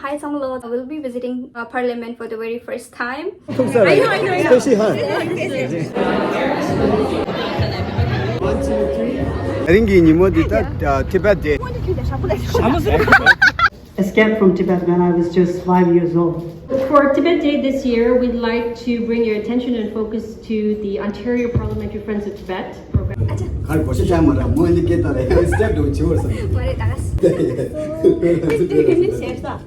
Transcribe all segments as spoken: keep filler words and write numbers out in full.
Hi, Sanglo. I will be visiting uh, Parliament for the very first time. Tung sa rai. Especially han. Ringi ni mo di ta, uh, Tibet Day. Escaped from Tibet when I was just five years old. For Tibet Day this year, we'd like to bring your attention and focus to the Ontario Parliamentary Friends of Tibet program. ཁར་གོ་ཤེས་ཅང་མ་ར་མོ་ཨ་ནི་སྐད་བཏང་རེད། སི་ཊེབ་འགྲོ་བྱེད་བར་སམ། མ་རེད་ད།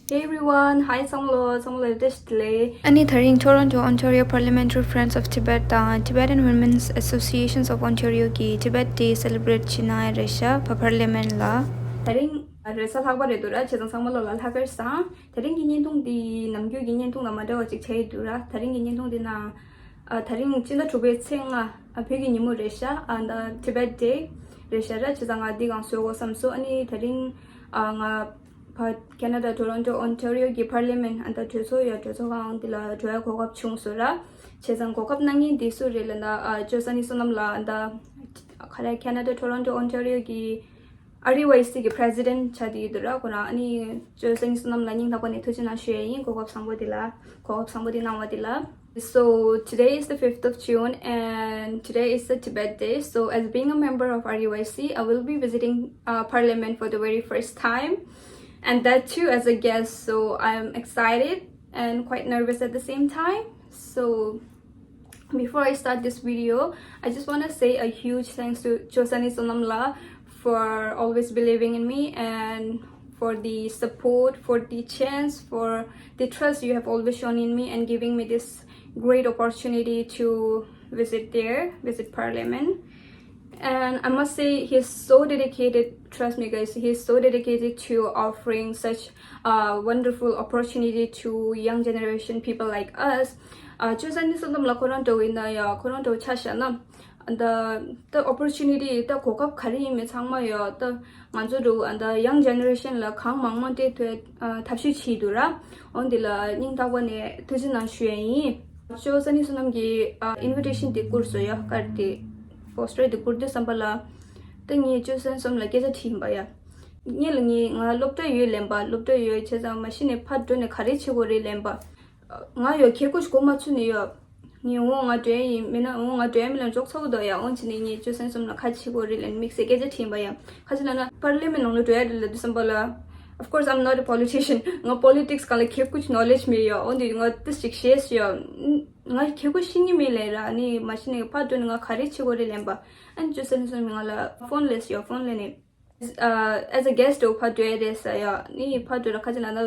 Hey everyone, hi Sanglo, Sanglo བདེ་ལེགས། ཨ་ནི་དེ་རིང་Toronto Ontario Parliamentary Friends of Tibet དང་Tibetan Women's Associations of Ontario གི་Tibet Day celebrate བྱེད་གནང་ཡ་རེད་ཤག Parliament ལ། དེ་རིང་རེས་གཟའ་ལྷག་པ་རེད་འདུག་ར། བྱས་ཙང་ཚང་མ་ལོ་ལ་ལྷག་དཀར་བཟང་། དེ་རིང་གི་བརྙན་ཐུང་འདི་ནམ་རྒྱུན་གྱི་བརྙན་ཐུང་དང་མ་འདྲ་བ་ཅིག་བྱས་ཡོད་འདུག་ར། དེ་རིང་གི་བརྙན་ཐུང་འདི་ནང་ཨ་དེ་རིང་སྤྱི་ཟླ་དྲུག་པའི་ཚེས་ལྔ་ཨ་བོད་ཀྱི་ཉིན་མོ་རེད་ཤག་ཨ་ད་Tibet Day རེད་ཤག་ར། བྱས་ཙང་ང་འདི་གང་བཟོ་དགོས་བསམ་སོང་། ཨ་ནི་དེ་རིང་ཨ་ང་ཕ་Canada Toronto Ontario གི་Parliament ཨ་ད་གྲོས་ཚོགས་ཡ་གྲོས་ཚོགས་ཁང་འདི་ལ་འགྲོ་ཡ་གོ་སྐབས་བྱུང་སོང་ར། བྱས་ཙང་གོ་སྐབས་གནང་མཁན་འདི་སུ་རེད་ལབ་ན་ཨ་ཇོ་ས་ནི་བསོད་ནམས་ལགས་ཨ་ད་ག་རེ་Canada Toronto Ontario གི་ཨར་ཡུ་ཨའི་སི་གི་President ཆགས་བསྡད་ཡོད་འདུག་ར། ཁོ་རང་ཨ་ནི་ཇོ་ས་ནི་བསོད་ནམས་ལ་སྙིང་ཐག་པ་ནས་ཐུགས་རྗེ་གནང་ཞུ་ཡ་ཡིན། གོ་སྐབས་བཟང་པོ་འདི་ལ་གོ་སྐབས་བཟང་པོ་འདི་གནང་བ་འདི་ལ། So today is the fifth of June and today is the Tibet Day. So as being a member of R U I C, I will be visiting uh, Parliament for the very first time, and that too as a guest. So I'm excited and quite nervous at the same time. So before I start this video, I just want to say a huge thanks to Josani Sonamla for always believing in me and for the support, for the chance, for the trust you have always shown in me and giving me this great opportunity to visit there, visit Parliament. And I must say, he's so dedicated. Trust me, guys, he's so dedicated to offering such a wonderful opportunity to young generation people like us. Uh, ཅོ་ས་ནི་བསོད་ནམས་ལགས་ཁོ་རང་འདྲ་བོ་ཡིན་ན་ཡང་ཁོ་རང་འདྲ་བོ་ཆ་བཞག་ན་ད་ད་opportunity ད་གོ་སྐབས་ག་རེ་ཡིན་མིན་ཚང་མ་ཡོད། ད་ང་ཚོ་འདྲ་བོ་ད་young generation ལ་གང་མང་མང་སྤྲད་ཐུབ་ཐབས་ཤེས་བྱེད་འདུག་ར། འོ་འདི་ལ་སྙིང་ཐག་པ་ནས་ཐུགས་རྗེ་གནང་ཞུ་ཡ་ཡིན། ཅོ་ས་ནི་བསོད་ནམས་ཀྱིས་invitation དེ་བསྐུར་སོང་ཡ། ཀར་དེ་poster དེ་བསྐུར་དུས་ཙམ་པ་ལ་ད་ངས་ཅོ་ས་ནི་བསོད་ནམས་ལ་སྐད་ཆ་དྲིས་ཡིན་པ་ཡ། ངས་ལ་ངས་ང་སློབ་གྲྭ་ཡོད་ལབ་པ། སློབ་གྲྭ་ཡོད་བྱས་ཙང་མ་གཞི་ནས་ཕར་འགྲོ་ནས་ག་རེ་བྱེད་དགོས་རེད་ལབ་པ། ང་ཡོད་ཁྱེད་ཀོ་ཞིག་གོ་མ་ཚུད་ནས་ཡོད། ངས་འོང་ང་འགྲོ་ཡ་ཡིན་མིན་ན་འོང་ང་འགྲོ་ཡ་མིན་ན་འཇོག་ཚ་བོ་འདུག་ཡ། འོང་བྱས་ནས་ངས་ཅོ་ས་ནི་བསོད་ནམས་ལ་ཁ་ཕྱེ་དགོས་རེད་ལབ་དམིགས་བསལ་སྐད་ཆ་དྲིས་ཡིན་པ་ཡ། ཁ་ཅིག་ལབ་ན་Parliament ནང་ལ་འགྲོ་ཡ་རེད་ལབ་དུས་ཙམ་པ་ལ། Of course, I'm not a politician. ང་politics སྒང་ལ་ཁྱེད་ཀོ་ཞིག་knowledge མེད་ཡ། འོ་འདི་ང་ཏིས་ཅིག་ཤེས་ཡ། ང་ཁྱེད་ཀོ་ཤེས་ཀྱི་མེད་ལབ་ར། ནི་མ་གཞི་ནས་ཕར་འགྲོ་ནས་ང་ག་རེ་བྱེད་དགོས་རེད་ལབ་པ། ཨ་ནི་ཅོ་ས་ནི་བསོད་ནམས་ང་ལ་ཕོན་ལས་ཡ། ཕོན་ལས་ནས། Uh, as a guest འོ་ཕར་འགྲོ་ཡ་རེད་ཟེར་ཡ། ནི་ཕར་འགྲོ་ར་ཁ་ཅིག་ལབ་ན་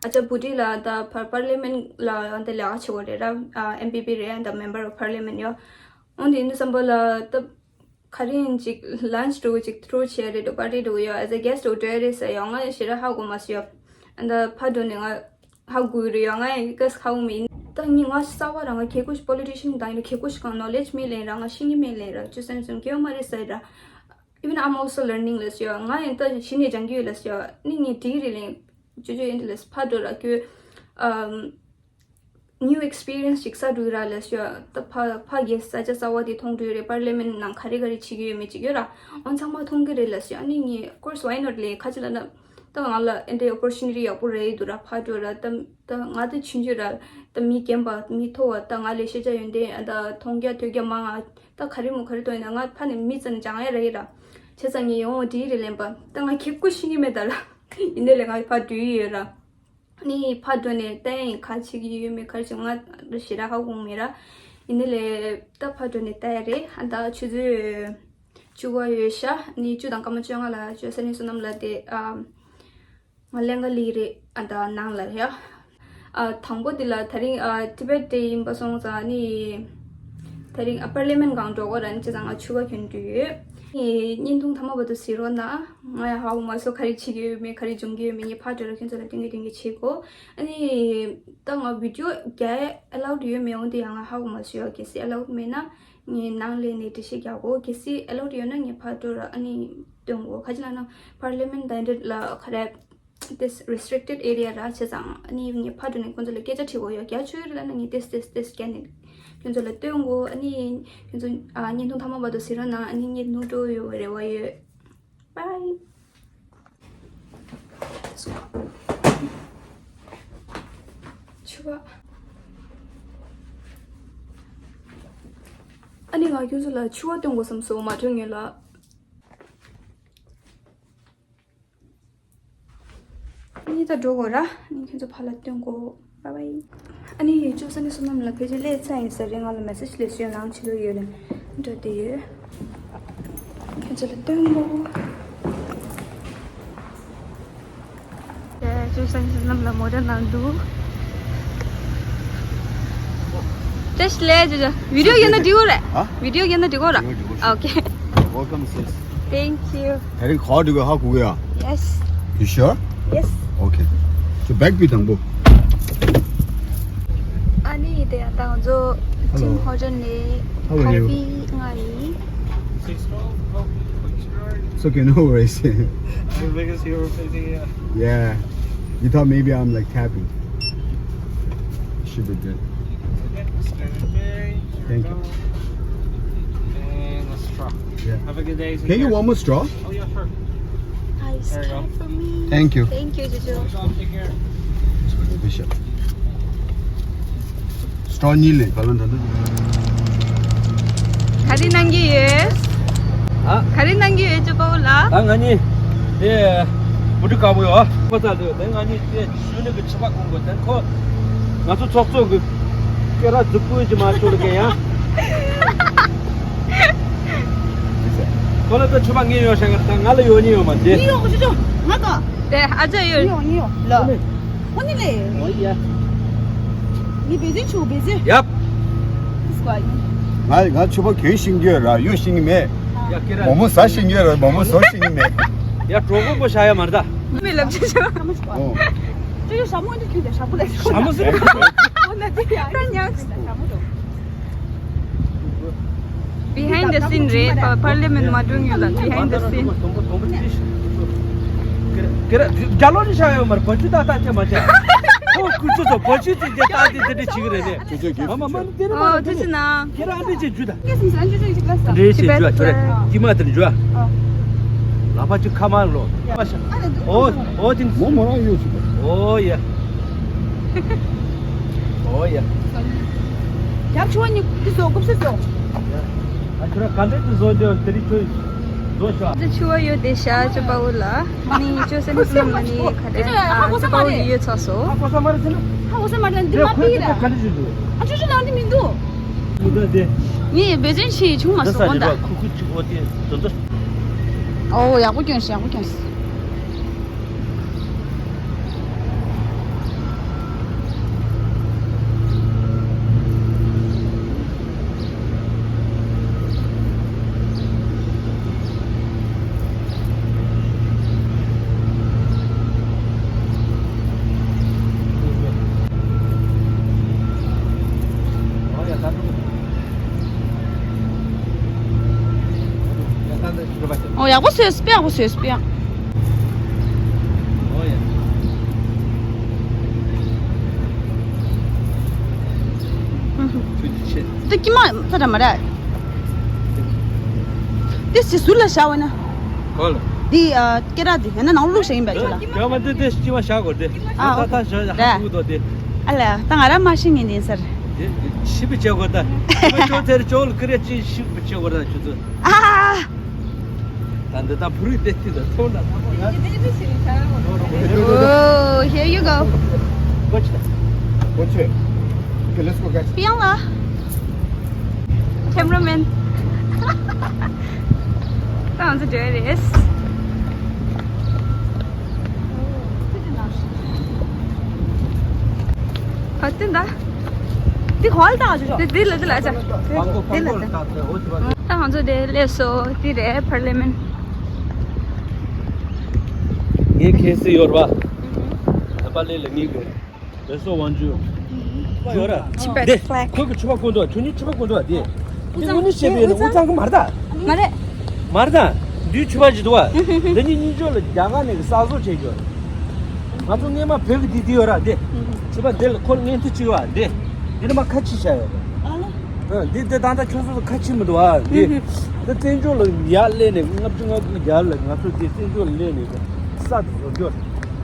ཨ་ཅག་བུ་ཌི་ལ་ད་ཕར་Parliament ལ་ཡང་དེ་ལས་ཀ་བྱེད་དགོས་རེད་ར། ཨ་ཨེམ་པི་པི་རེད། ཨ་ད་Member of Parliament ཡོད། འོན་ཏེ་ཡིན་དུས་ཙམ་པ་ལ་ད་ག་རེ་ཡིན་ཅིག་lunch འགྲོ་གི་ཅིག་tour བྱེད་ཡ་རེད་འགྲོ་party འགྲོ་གི་ཡོད། As a guest འོ་འགྲོ་ཡ་རེད་ཟེར་ཡ། ང་ཞེ་དྲག་ཧ་གོ་མ་སོང་ཡ། ཨ་ད་ཕར་འགྲོ་ནས་ང་ཧ་གོ་གི་རེད་ཡ། ང་ཡང་ཀ་ཧ་གོ་མེད། ད་ངས་ང་གསར་པ་ར། ང་ཁྱེད་ཀོ་ཞིག་politician དང་ཡིན་ན་ཁྱེད་ཀོ་ཞིག་གང་knowledge མེད་ལབ་ར། ང་ཤེས་ཀྱི་མེད་ལབ་ར། ཅོ་ས་ནི་བསོད་ནམས་སྐྱོ་མ་རེད་ཟེར་ར། Even I'm also learning ལབ་ཡ། ང་ཡང་ད་གཞི་ནས་སྦྱང་གི་ཡོད་ལབ་ཡ། ནི་ངས་འགྲིག་རེད་ལབ། ཅོ་ཅོ་ཡིན་དུས་ལབ་ཕར་འགྲོ་ར་ཁྱོད་ཨམ་new experience ཞིག་ས་འགྲོ་གི་ར་ལབ་ཡ། ད་ཕ་ཕ་གི་ས་ཆ་གསར་པ་དེ་མཐོང་འགྲོ་གི་རེད། Parliament ནང་ག་རེ་ག་རེ་བྱེད་ཀྱི་ཡོད་མེད་ཅིག་ཡོད་ར། འོ་ཚང་མ་མཐོང་གི་རེད་ལབ་ཡ། ཨ་ནི་ངས་of course, why not ལབ། ཁ་ཅིག་ལབ་ན་ད་ང་ལ་ཨེ་འདྲའི་opportunity ཡག་པོ་རེད་འདུག་ར། ཕར་འགྲོ་ར་ད་ད་ང་ད་ཆུང་ཆུང་ར། ད་མི་རྒན་པ་མི་མཐོ་བ་ད་ང་ལས་ཤེས་བྱ་ཡོན་ཏན་ད་མཐོང་རྒྱ་ཐོས་རྒྱ་མང་ང་། ད་ག་རེ་མོ་ག་རེ་མཐོང་ཡིན་ན་ང་ཕ་ནས་མི་ཙམ་སྦྱང་ཡ་ར་ཡིན་ར། བྱས་ཙང་ངས་ཡོང་འགྲིག་རེད་ལབ་པ། ད་ང་ཁྱེད་ཀོ་ཤེས་ཀྱི་མེད་ད་ར། ཡིན་ནའི་ལས་ང་ཕར་འགྲོ་ཡི་ཡོད་ར། ནི་ཕར་འགྲོ་ནས་ལྟ་ཡ་ཡིན། ག་བྱེད་ཀྱི་ཡོད་མེད་ག་རེ་བྱེད་ང་ཞེ་དྲག་ཧ་གོ་མེད་ར། ཡིན་ནའི་ལས་ད་ཕར་འགྲོ་ནས་ལྟ་ཡ་རེད། ཨ་ད་ཆུ་ཚོད་བཅུ་པ་ཡོད་ཤག་ནི་བཅུ་དང་སྐར་མ་བཅོ་ལྔ་ལ་ཅོ་ས་ནི་བསོད་ནམས་ལགས་དེ་ཨ་ང་ལེན་ག་ལི་རེད། ཨ་ད་ནང་ལ་ཡ། ཨ་དང་པོ་འདི་ལ་དེ་རིང་ཨ་Tibet Day ཡིན་པ་སོང་ཙང་ནི་དེ་རིང་ཨ་Parliament སྒང་འགྲོ་དགོས་ར། ནི་བྱས་ཙང་ང་ཆུ་བ་གྱོན་འགྲོ་ཡོད། ནི་བརྙན་ཐུང་མཐའ་མ་བར་དུ་གཟིགས་རོགས་གནང་། ང་ཡང་ཧ་གོ་མ་སོང་ག་རེ་བྱེད་ཀྱི་ཡོད་མེད་ག་རེ་འབྱུང་གི་ཡོད་མེད། ངས་ཕར་འགྲོ་ར་ཁྱོད་ཚོ་ལ་སྟོན་གི་སྟོན་གི་བྱེད་གོ། ཨ་ནི་ད་ང་video རྒྱག་allowed ཡོད་མེད་འོན་ཏེ་ཡང་ང་ཧ་གོ་མ་སོང་ཡ། གལ་སྲིད་allowed མེད་ན་ངས་ནང་ལ་ནས་འགྲེལ་བཤད་རྒྱག་གོ། གལ་སྲིད་allowed ཡོད་ན་ངས་ཕར་འགྲོ་ར་ཨ་ནི་སྟོན་གོ། ག་ཅི་ལབ་ན་Parliament ད་འདི་ལ་ག་རེ་this restricted area ར། བྱས་ཙང་ཨ་ནི་ངས་ཕར་འགྲོ་ནས་ཁོང་ཚོ་ལ་སྐད་ཆ་དྲི་དགོས་ཡོད། རྒྱག་ཆོག་ཡོད་རེད་ལབ་ན་ངས་ཏེས་ཏེས་ཏེས་བརྒྱབ་ནས་ཁྱོད་ཚོ་ལ་སྟོན་དགོས། ཨ་ནི་ཁྱོད་ཚོ་ཨ་བརྙན་ཐུང་མཐའ་མ་བར་དུ་གཟིགས་རོགས་གནང་། ཨ་ནི་ངས་ནུབ་འགྲོ་ཡོད་རེ་བ་ཡོད། Bye. ཕྱུ་པ། ཨ་ནི་ང་ཁྱོད་ཚོ་ལ་ཕྱུ་པ་སྟོན་དགོས་བསམ་སོང་མ་གྲོས་ངན་ལ། ཨ་ནི་ད་འགྲོ་དགོས་ར། ཨ་ནི་ཁྱོད་ཚོ་ཕར་ལ་སྟོན་དགོས། བཱའི་བཱའི། ཨ་ནི་ཅོ་ས་ནི་བསོད་ནམས་ལགས་ཕལ་ཆེར་སླེབས་ཚར་ཡིན་ས་རེད། ང་ལ་མེ་སེ་ཇི་སླེབས་སོང་། ཡང་ཕྱི་ལོགས་ཡོད་རེད། འགྲོ་བསྡད་ཡོད། ཁྱོད་ཚོ་ལ་སྟོན་དགོས། ཅོ་ས་ནི་བསོད་ནམས་ལགས་མོ་ཊ་ནང་འདུག་བཀྲ་ཤིས་བདེ་ལེགས། ཅོ་ཅོ། བི་ཌིའོ་བརྒྱབ་ན་འགྲིག་གོ་རེད། ཨ། བི་ཌིའོ་བརྒྱབ་ན་འགྲིག་གོ་ར། འགྲིག་གོ་འགྲིག་གོ། ཨོ་ཁེ། Welcome, sis. Thank you. དེ་རིང་ག་པར་འགྲོ་དགོས་ཧ་གོ་གི་ཡ། Yes. You sure? Yes. Okay. ཁྱོད་བེག་ཕུད་དང་པོ། ཨ་ནི་དེ་ཡང་ད་ང་ཚོ་ཅིམ་ཧོ་ཊེལ་ནས་ཁ་ཧྥི་མངགས་ཡིན། Six twelve coffee, please. It's okay, no worries. Because you were busy, yeah. Yeah. You thought maybe I'm, like, tapping. Should be good. Thank you. And a straw. Yeah. Have a good day. Can you one more straw? Oh, yeah, sure. Ice. There you go. Thank you. Thank you, Jojo. Take care. སི་ཊོལ་གཉིས་ལས་ག་ལ་འདྲ་འདུག་ག་རེ་གནང་གི་ཡོད། ཨ། ག་རེ་གནང་གི་ཡོད་ཅོ་པའོ་ལགས། ཨ། ང་གཉིས་དེ་མུ་ཏིག་དཀར་པོ་ཡོད། ཨ། ཁོ་ཚ་དུས་དེ་ང་གཉིས་དེ་ཤུལ་ནས་གི་ཕྱུ་པ་གོན་དགོས། དེ་ཁོ་ང་ཚོ་ཚོགས་གཙོ་གི་སྐེ་རགས་རྫིག་པོ་ཅིག་མ་ཆོག་ལ་གན་ཡང་། ཁོ་ལ་ད་ཕྱུ་པ་ངས་ཡོད་ཤག་གི། ད་ང་ལ་ཡོད་ཉེན་ཡོད་མ་རེད། ངས་ཡོད་གོ་ཅོ་ཅོ། ང་དང་། དེ་ཨ་ཅག་ཡོད། ངས་ཡོད། ངས་ཡོད་ལ། ཨོ་ནི་ལེ། ཨོ་ཡ། ངའི་བེ་ཙིན་ཆུ་བེ་ཙིན། ཡབ། ཏིས་ཀ་ཡིན། ང་ང་ཕྱུ་པ་གྱོན་ཤེས་ཀྱི་ཡོད་ར། གཡོ་ཤེས་ཀྱི་མེད། ཡ་ཀེ་ར། མོག་མོག་ཟ་ཤེས་ཀྱི་ཡོད་ར། མོག་མོག་བཟོ་ཤེས་ཀྱི་མེད། ཡ་གྲོགས་པོ་པོ་ཤ་ཡ་མར་ད། མི་ལབ་ཅི་ཆོ། ཨོ། ཅི་ཡོ་ཞྭ་མོ་འདི་ཁྱོད་ཀྱི་ཞྭ་མོ་ལ་ཞྭ་མོ་ཟེར། ཨོ་ན་དེ་ཡ་ར་ཉག་ཞྭ་མོ་རོ། Behind the scene རེད། པ་པར་ལི་མེན་མ་འགྲོ་ཡོད་ལ། Behind the scene། ཀེ་ར་རྒྱ་ལོ་ནི་ཤ་ཡོད་མར་བ་ཅུ་ད་ད་ཅེ་མ་ཅེ། ཁོ་ཀུ་ཅོ་ཚོ་བ་ཅུ་ཚོ་རྒྱ་ད་དེ་དེ་འདྲ་བྱེད་ཀྱི་རེད་ནས། ཅོ་ཅོ་གི། མ་མ་མ་དེ་རེད་མ་ཨོ་རེད་དེ་ཅི་ན། ཁྱེད་རང་འདྲ་ཅིག་འཇུ་ད། འདྲ་ཞིག་འཇུ་ཨ་ཁྱོད་ར་ཀྱི་མ་དེར་འཇུ་ཨ། ལག་པ་ཅིག་ཁ་མར་ལོ། ཨོ་ཨོ་དེ་མོ་མོ་རང་ཡོད་ཅིག་ཨོ་ཡ། ཨོ་ཡ། ཡག་ཆུ་བ་ཉིད་དེ་བཟོ་རྐུབ་སེ་བཟོ། ཨ་ཁྱོད་ར་ག་འདྲ་དེ་བཟོ་དེ་དེ་རིགས་ཁྱོད་བཟོ་ཤོག་ཨ། དེ་ཆུ་བ་ཡོད་དེ་ཤ་ཅོ་པའོ་ལ། ནི་ཅོ་ས་ནི་སི་ལམ་ལ་ནི་ག་རེ་ཨ་ཅོ་པའོ་ཡི་ཡོད་ཚ་སོ། ཧ་གོ་ས་མ་རེད་ཟེར་ན། ཧ་གོ་ས་མ་རེད་ལ་འདི་མ་པི་ར། ཁ་འདི་ཞུ་འདུག་ཨ་ཅོ་ཅོ་ནང་འདི་མི་འདུག་མི་འདུག་འདི། ངས་བེ་ཙན་ཆི་ཆུང་མ་སོ་གོ་འདའ། ཁུ་ཁུ་ཅིག་འོ་དེ་དོ་དོ། ཨོ་ཡག་པོ་སྐྱོན་ཤི་ཡག་པོ་སྐྱོན་ཤི། ཨོ་ཡག་པོ་བཟོས་སྤེ་ཡག་པོ་བཟོས་སྤེ་ཡག་ཏུ་ཀྱི་མ་ས་ད་མ་རེད། དེ་སི་ཟུར་ལ་བཞག་བ་ན། གོ་ལ། འདི་ཨ་སྐེ་རགས་འདི་ཡང་ན་ནང་ལུག་བཞག་ཡིན་པས་ཁྱོད་ལ། ཡང་མ་འདི་འདི་སྐྱི་མ་བཞག་གོ་འདི། ཨ་ད་ད་བཞག་ཧ་གོ་དོ་འདི། ཨ་ལ་ད་ང་ར་མ་ཤེས་ངེས་ནས་སར། འདི་ཤི་བི་བྱེད་གོ་ད། ཤི་བི་ཅོ་ཚེར་ཅོ་ལ་ཀི་རེ་ཅི་ཤི་བི་བྱེད་གོ་ད་ཁྱོད་ཚོ། ཨ། ད་འདི་ད་བུ་རུའི་དེ་ཏི་ད་ཐོང་ད་ད་མོ་ཡ། Oh, here you go. Watch that. Watch it. Okay, let's go, guys. Piang la. Cameraman. That one's a joy, it is. What in the? འདི་གོ་ལ་བཏང་ཆོག་འདི་འདི་ལ་འདི་ལ་ཆ། འདི་ལ་ཆ། ད་ང་ཚོ་འདི་སླེབས་སོ། འདི་རེད་པར་ལི་མེན། ངའི་ཁེ་སི་ཡོད་ར། ད་པར་ལི་ལ་ངའི་གི་རེད་སོ་ཝང་ཇུ། ཡོད་ར། འདི་ཁོ་གི་ཕྱུ་པ་ཀུན་ཏུ་ཁྱོད་གཉིས་ཕྱུ་པ་ཀུན་ཏུ་འདི། འདི་དངོས་གནས་བཤད་པའི་ནི་དབུས་གཙང་གི་མ་རེད་ད། མ་རེད། མ་རེད་ད། འདིའི་ཕྱུ་པ་ཅིག་འདུག་བ། འདི་གཉིས་གཉིས་ཆོག་ལ་རྒྱ་གར་ནས་གི་གསར་བཟོ་བྱས་ཡོད། ང་ཚོ་སྔས་མ་བོད་ཀྱི་འདི་འདི་ཡོད་ར་འདི། ཕྱུ་པ་འདི་ལ་ཁོ་ལ་ངན་ཐུ་གཅིག་བ་འདི། འདི་ལ་མ་ཁ་ཕྱེ་བྱ་ཡོད་རེད། ཨ་ལ། འདི་འདི་ད་ལྟ་ཁྱོད་ཚོ་ཁ་ཕྱེ་མི་འདུག་བ་འདི། འདི་བཙན་བྱོལ་ལ་ཡར་སླེབས་ནས་ལྔ་བཅུ་ང་དགུ་རྒྱབ་ལ་ང་ཚོ་འདི་བཙན་བྱོལ་ལ་སླེབས་ནས་གསར་དུ་བཟོ་རྒྱུ་རེད།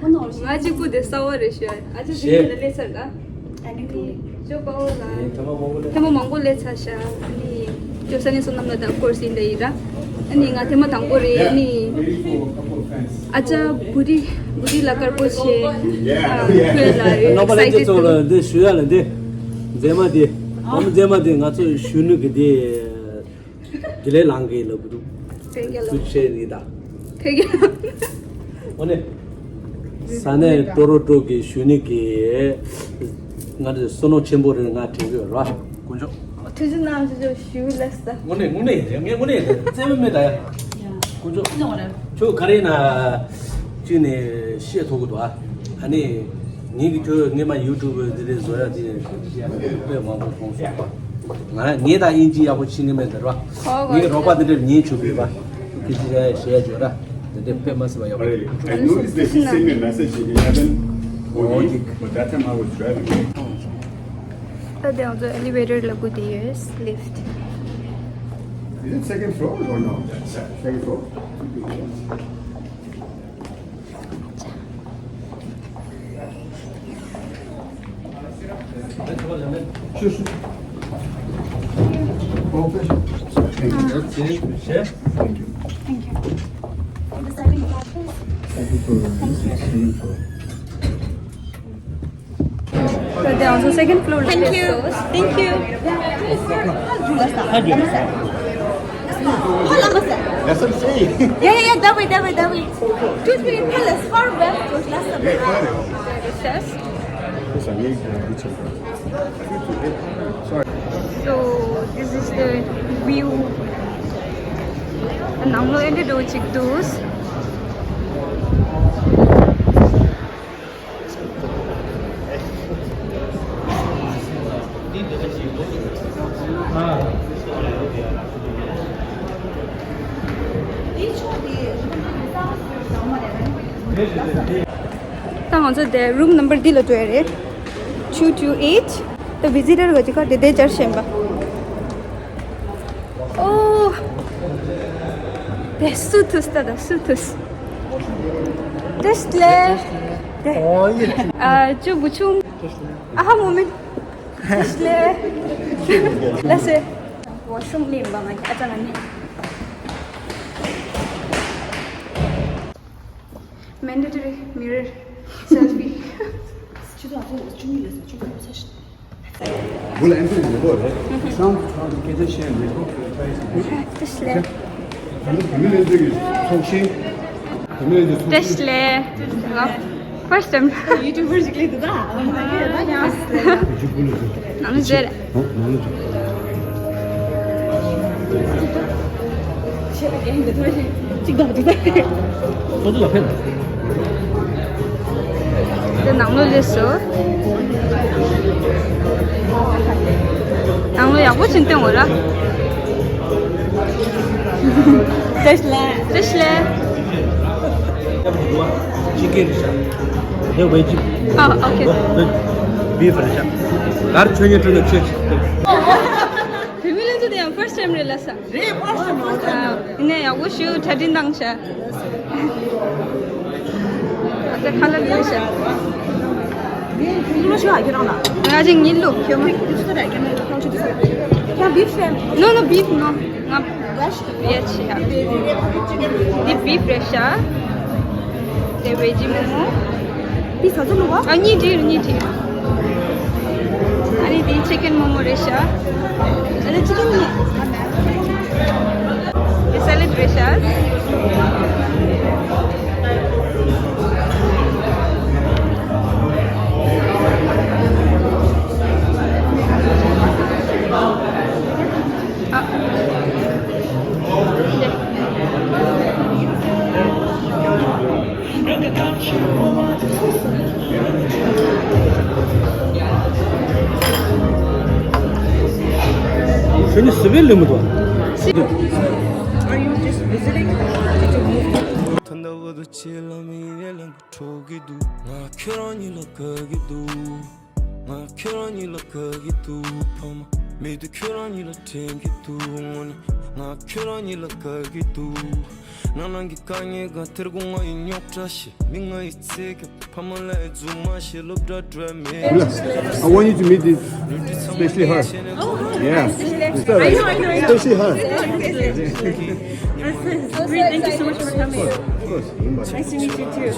ང་གཅིག་པུ་དེ་གསར་པ་རེད་ཤག་ཨ་ཅག་གཅིག་པུ་དེ་སླེབས་ཚར་ད། ཨ་ནི་ཇོ་པའོ་ལགས། ཐེངས་མ་མང་པོ་སླེབས་ཐེངས་མ་མང་པོ་སླེབས་ཚར་ཤག་ཨ་ནི་ཇོ་ས་ནི་བསོད་ནམས་ལགས་དང་ཁོ་ར་སིན་ད་ཡིན་ད། ཨ་ནི་ང་ཐེངས་མ་དང་པོ་རེད། ཨ་ནི་ཨ་ཅག་བུ་རི་བུ་རི་ལ་དཀར་པོ་ཆེ། ཨ་ཁོས་ལ་རྣམ་པ་ལྷན་རྒྱས་ཚོ་ལ་འདི་ཞུ་ཡ་ལ་འདི་མཛེས་མ་འདི་ཨ་མ་མཛེས་མ་འདི་ང་ཚོ་གཞོན་ནུ་གི་འདི། དེ་ལས་ལང་གི་ལབ་གི་འདུག་ཕན་གྱི་ལ། ཚུལ་བཤད་རེད་ད། ཕན་གྱི་ལ། འོ་ནི། ས་གནས་ཀྲོ་རོ་ཀྲོ་གི་གཞོན་ནུ་གི་ང་ཚོ་བསོད་ནམས་ཆེན་པོ་རེད། ང་དྲན་གི་ཡོད་ར། དཀོན་མཆོག་ཐུགས་རྗེ་གནང་ཞུ་ཞུ་ལགས་སོ། དངོས་གནས་དངོས་གནས་རེད། ངས་དངོས་གནས་རྩེད་མོ་མེད་ད་ཡ། དཀོན་མཆོག་ཁྱོད་ག་རེ་ཡིན་ན། གཅིག་ནས་བཤད་ཐུབ་གི་འདུག་ཨ་ནི། ངེད་ཀྱི་ཁྱོད་སྔས་མ་ཡུ་ཊུབ་འདི་འདྲའི་བཟོ་ཡ་དེ་དཔེ་མང་པོ་མཐོང་སོང་། ང་ངེད་དང་དབྱིན་ཇི་ཡག་པོ་ཤེས་ཀྱི་མེད་ཟེར་བ། ངེད་ཀྱི་རོགས་པ་འདི་འདྲར་ཉན་ཆོག་གི་ཡོད་པ། ཁྱེད་ཀྱིས་བྱས་བྱས་བྱས་ར། འདི་འདྲ་དཔེ་མ་སྲིད་པ་ཡག་པོ་རེད། I noticed that she sent me a message eleven O D, but that time I was driving. ད་དེ་ང་ཚོ་ཨེ་ལི་ཝེ་ཊར་ལ་སྒུག་བསྡད་ཡོད། ལིཕ་ཊི། Is it second floor or no? Second floor? Sure, sure. Okay. Thank you. Thank you. Thank you. Thank you for the second floor. So they also second floor. Thank you. Thank you. That's what I'm saying. Yeah, yeah, yeah, that way, that way, that way. Toothpick Palace, far west, just last time. Yes. Sorry. So, this is the view. ནང་ལོགས་འདི་འདྲ་ཅིག་འདུག་ད་ང་ཚོ་དེ་རུམ་ནམ་བར་འདི་ལ་འགྲོ་ཡ་རེད། two two eight. ད་བི་ཛི་ཊར་ག་ཅིག་ག་དེ་དེ་སྦྱར་བཞིན་པ། ཨོ། དེ་སུ་ཐུས་ད་ད་སུ་ཐུས། བཀྲ་ཤིས་བདེ་ལེགས། ཨ་ཅོ་བུ་ཆུང་། ཨ་ཧ་མོ་མིན། བཀྲ་ཤིས་བདེ་ལེགས། ལགས་སེ། ཝ་ཤི་རུམ་ལ་ཡིན་པ་ང་ཨ་ཅག་ང་ནི། Mandatory mirror selfie. ཁྱོད་ཚོ་ང་ཚོ་བཅུ་གཉིས་ལ་ཟེར་བཅུ་གཉིས་ལ་ཟེར། བུ་ལ་ཨེམ་ཆི་ལས་སྒོ་རེད། སང་སང་སྐད་ཆ་བཤད་ལས་སྒོ་ཁྱོད་ཕ་ཡི་ཟེར། བཀྲ་ཤིས་བདེ་ལེགས། ད་ནི་བུད་མེད་ལྷན་འཛོམས་ཀྱི་ཚོགས་ཆེན། བུད་མེད་ལྷན་འཛོམས་ཚོགས་ཆེན། བཀྲ་ཤིས་བདེ་ལེགས། First time. YouTuber ཞིག་ལས་འདུག་ད། ཨོ་མ་གི་ད་ཡ། བུ་ལ་ཟེར། ནང་ཟེར། ཨོ་ནང་ལ་འཇུག་ཆེ་བ་རྒན་འདི་ཚོ་གཅིག་དང་གཅིག་དང་། ཁོ་ཚོ་ལ་ཕན། དེ་ནང་ལོགས་སླེབས་སོང་། ནང་ལོགས་ཡག་པོ་ཅིག་སྟོན་དགོས་ར། བཀྲ་ཤིས་བདེ་ལེགས། བཀྲ་ཤིས་བདེ་ལེགས། ཅི་ཀེ་རེད་ཤག་དེ་ཝེ་ཇི། ཨ། ཨོ་ཁེ། བི་ཧྥི་རེད་ཤག་གར་ཆོས་ཉིད་སྤྲོད་ན་ཆོས་ཅིག་བུད་མེད་ལྷན་འཛོམས་དེ་ཡང་first time རེད་ལ་ས། རེད། First time, first time. ཨ། ཡིན་ནའི་ཡག་པོ་ཞུ། གྲ་སྒྲིག་གནང་ཤག་ཨ་ཙི་ཁ་ལག་ལས་ཤག་ངོ་ཤེས་ཨ། ཁྱེད་རང་ལ། ང་ཅིག་ཉིད་ལུག་ཁྱོད་མ། ཁྱོད་ཚོ་ད་ཁྱེད་མ་ཁྱོད་ཚོ་ད། ཁྱོད་beef ཤ། No, no, beef, no. ང་veg ཡ་ཆི་ཡ། འདི་beef རེད་ཤག་དེ་veggie མོག་མོག་འདི་ཟ་ཚོད་ལུག་པ། ཨ། གཉིས་སྒྲིལ། གཉིས་སྒྲིལ། ཨ་ནི་འདི་chicken མོག་མོག་རེད་ཤག་ཨ་ནི་chicken མོག་མོག་འདི་salad རེད་ཤག་ཨ། ཁྱོད་ནི་སི་བེ་ལེ་མི་འདུག་ཨ། Are you just visiting? Did you move? ད་ལྟ་བར་དུ་ཆེ་ལ་མི་རེ་ལ་འགྲོ་གི་འདུག་ང་ཁྱོད་རང་གཉིས་ལ་དགའ་གི་འདུག་ང་ཁྱོད་རང་གཉིས་ལ་དགའ་གི་འདུག་ཕ་མ་མེད་དུས་ཁྱོད་རང་གཉིས་ལ་དྲན་གི་འདུག་དངོས་གནས་ང་ཁྱོད་རང་གཉིས་ལ་དགའ་གི་འདུག་ནང་ནང་གི་དཀའ་ངལ་གང་ཐེར་གོ་ང་ཡི་རྙོག་དྲ་ཤེས། མི་ང་ཡི་ཚེ་གི་ཕ་མ་ལ་རྫུན་མ་ཤེས། སློབ་གྲྭ་འགྲོ་མེད། I want you to meet this, especially her. Yeah. It's all right. Especially her. Great, thank you so much for coming. Of course. Nice to meet you too.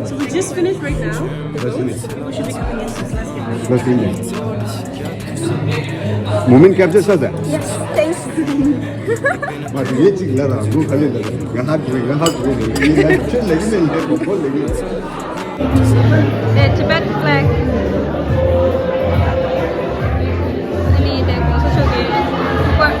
So we just finished right now. That's it. People should be coming in since last year. That's it. Moment capture ས་ད། Yes, thanks. མ་དེ་ཡེ་གཅིག་ལ་ར་ལུ་ག་ལེ་ལ་ང་ཧ་གི་ང་ཧ་གི་ཡེ་ལ་ཁྱོད་ལ་ཡེ་ལ་ལ་གོ་གོ་ལ་ཡེ། The Tibet flag. ཨ་ནི་དེ་གོང་ས་མཆོག་གི་སྐུ་པར།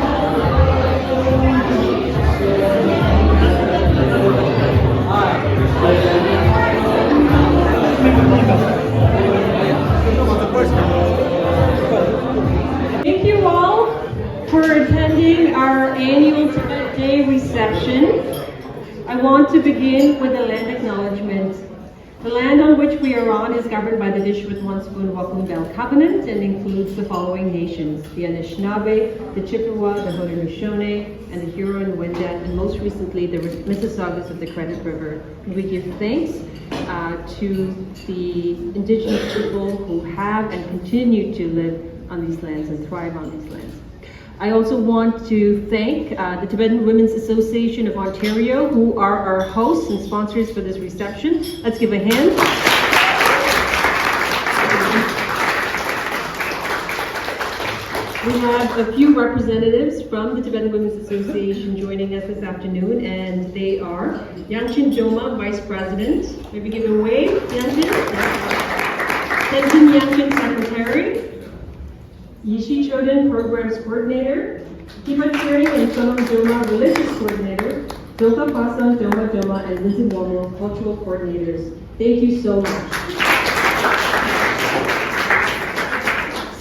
Thank you all for attending our annual Tibet Day reception. I want to begin with a land acknowledgement. The land on which we are on is governed by the Dish with One Spoon Welcome Bell Covenant and includes the following nations: the Anishinaabe, the Chippewa, the Haudenosaunee, and the Huron, Wendat, and most recently the Mississaugas of the Credit River. And we give thanks uh, to the indigenous people who have and continue to live on these lands and thrive on these lands. I also want to thank uh, the Tibetan Women's Association of Ontario, who are our hosts and sponsors for this reception. Let's give a hand. We have a few representatives from the Tibetan Women's Association joining us this afternoon, and they are Yangchen Joma, Vice President. Maybe give a wave, Yangchen. Tenzin Yangchen, Secretary. Yishi Choden, Programs Coordinator. Kiba Chering and Sonam Joma, Religious Coordinator. Dilka Pasang, Doma Doma, and Lizzie Momo, Cultural Coordinators. Thank you so much.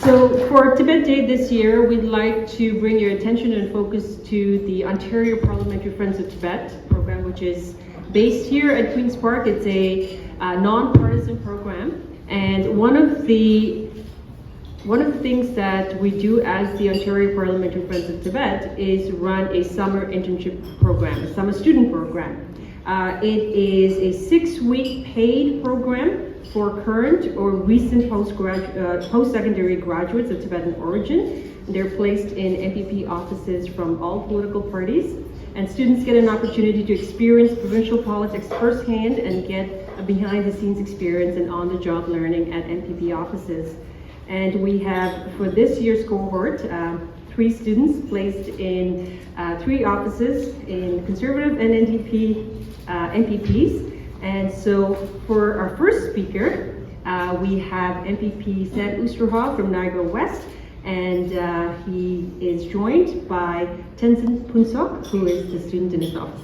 So for Tibet Day this year, we'd like to bring your attention and focus to the Ontario Parliamentary Friends of Tibet program, which is based here at Queen's Park. It's a uh, non-partisan program, and one of the one of the things that we do as the Ontario Parliamentary Friends of Tibet is run a summer internship program, a summer student program. Uh, it is a six-week paid program for current or recent postgrad- uh, post-secondary graduates of Tibetan origin. They're placed in N P P offices from all political parties, and students get an opportunity to experience provincial politics firsthand and get a behind-the-scenes experience and on-the-job learning at N P P offices. And we have, for this year's cohort, uh, three students placed in uh, three offices in conservative and N D P, uh, N P Ps. And so for our first speaker, uh, we have N P P Sam Oosterhout from Niagara West, and uh, he is joined by Tenzin Phuntsog, who is the student in his office.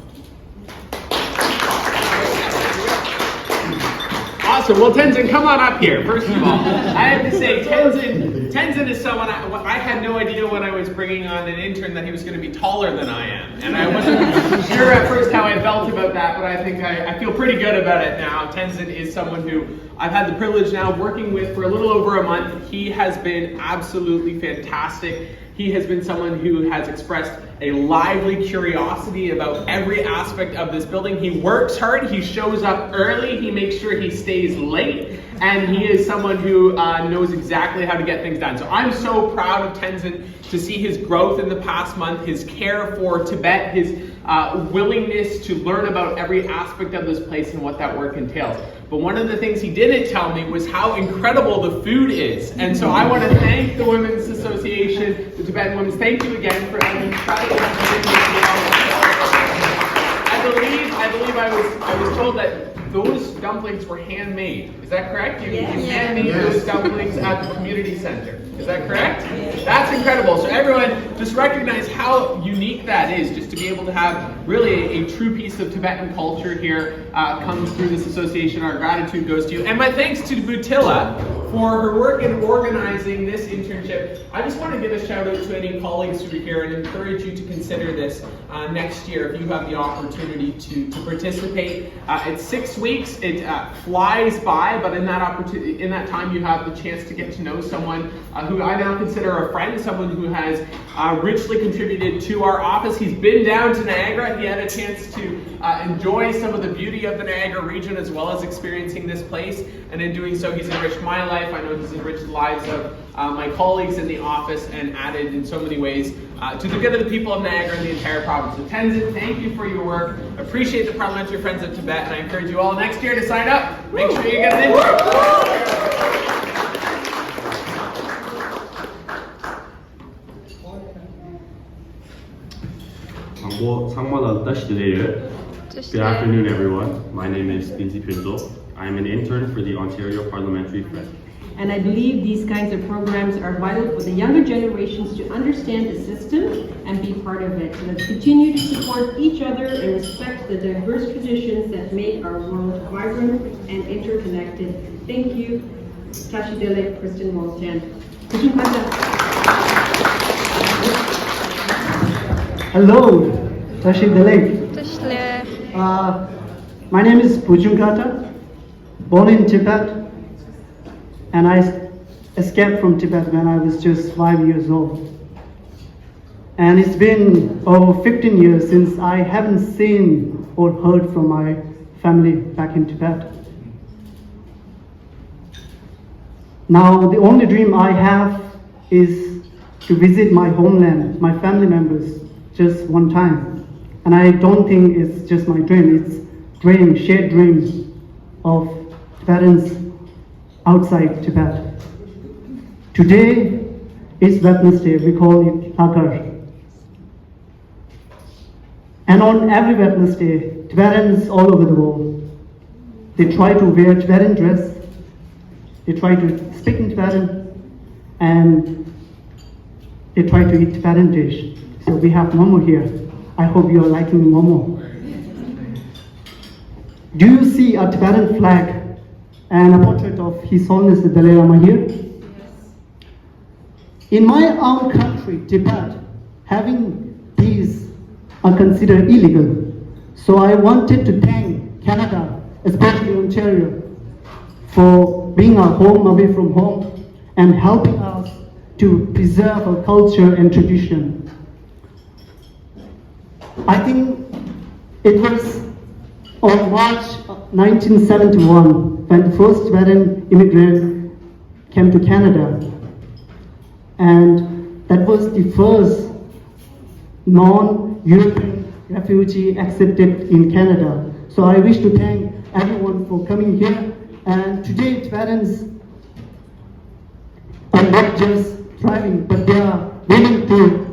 Awesome. Well, Tenzin, come on up here. First of all, I have to say, Tenzin, Tenzin is someone I, I had no idea when I was bringing on an intern that he was going to be taller than I am, and I wasn't sure at first how I felt about that, but I think I, I feel pretty good about it now. Tenzin is someone who I've had the privilege now of working with for a little over a month. He has been absolutely fantastic. He has been someone who has expressed a lively curiosity about every aspect of this building. He works hard, he shows up early, he makes sure he stays late, and he is someone who uh, knows exactly how to get things done. So I'm so proud of Tenzin to see his growth in the past month, his care for Tibet, his uh, willingness to learn about every aspect of this place and what that work entails. But one of the things he didn't tell me was how incredible the food is. And so I want to thank the Women's Association, the Tibetan Women's. Thank you again for an incredible community. I believe, I believe I was, I was told that those dumplings were handmade. Is that correct? You, you handmade those dumplings at the community center. Is that correct? That's incredible. So everyone, just recognize how unique that is, just to be able to have really a, a true piece of Tibetan culture here uh, come through this association. Our gratitude goes to you. And my thanks to Butila for her work in organizing this internship. I just want to give a shout out to any colleagues who are here and encourage you to consider this uh, next year if you have the opportunity to, to participate. Uh, it's six weeks. It uh, flies by, but in that opportunity, in that time, you have the chance to get to know someone uh, who I now consider a friend, someone who has uh, richly contributed to our office. He's been down to Niagara. He had a chance to uh, enjoy some of the beauty of the Niagara region as well as experiencing this place. And in doing so, he's enriched my life. I know he's enriched the lives of uh, my colleagues in the office and added in so many ways uh, to the good of the people of Niagara and the entire province. So Tenzin, thank you for your work. Appreciate the Parliamentary Friends of Tibet, and I encourage you all next year to sign up. Make sure you get an intern. དང་པོ་ཚང་མ་ལ་བཀྲ་ཤིས་བདེ་ལེགས་ཡོད། Good afternoon, everyone. My name is Tenzin Phuntsog. I am an intern for the Ontario Parliamentary Friend. And I believe these kinds of programs are vital for the younger generations to understand the system and be part of it. Let's continue to support each other and respect the diverse traditions that make our world vibrant and interconnected. Thank you. Tashi Delek, Kristen Walton. Hello, Tashi Delek. Uh, my name is Bujung Kata, born in Tibet, and I escaped from Tibet when I was just five years old. And it's been over fifteen years since I haven't seen or heard from my family back in Tibet. Now, the only dream I have is to visit my homeland, my family members, just one time. And I don't think it's just my dream, it's dream, shared dream of Tibetans outside Tibet. Today, It's Wednesday, we call it Lhakhar. And on every Wednesday, Tibetans all over the world, they try to wear Tibetan dress, they try to speak in Tibetan, and they try to eat Tibetan dish. So we have momo here. I hope you are liking momo. Do you see a Tibetan flag and a portrait of His Holiness the Dalai Lama here? In my own country, Tibet, having these are considered illegal. So I wanted to thank Canada, especially Ontario, for being our home away from home and helping us to preserve our culture and tradition. I think it was on March nineteen seventy-one when the first Tibetan immigrant came to Canada. And that was the first non-European refugee accepted in Canada. So I wish to thank everyone for coming here. And today, Tibetans are not just thriving, but they are willing to